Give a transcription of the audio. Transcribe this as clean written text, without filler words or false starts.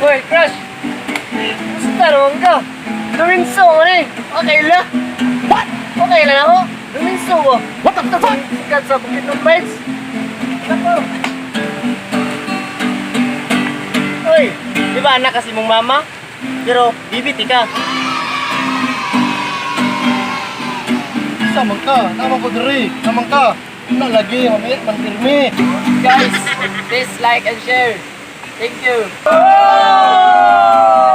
Hoy, crush! Basta naman ka. Luminso mo na eh. Okay lang. What? Okay lang ako. Luminso ko. What the fuck? Sikat sa Bukid ng Bites. Nako. Hoy, di ba anak kasi mong mama? Pero bibiti ka. Sa man ka, naman ko diri, naman ka. Na lagi, mamit man pirmi. Guys, please like and share. Thank you. Oh!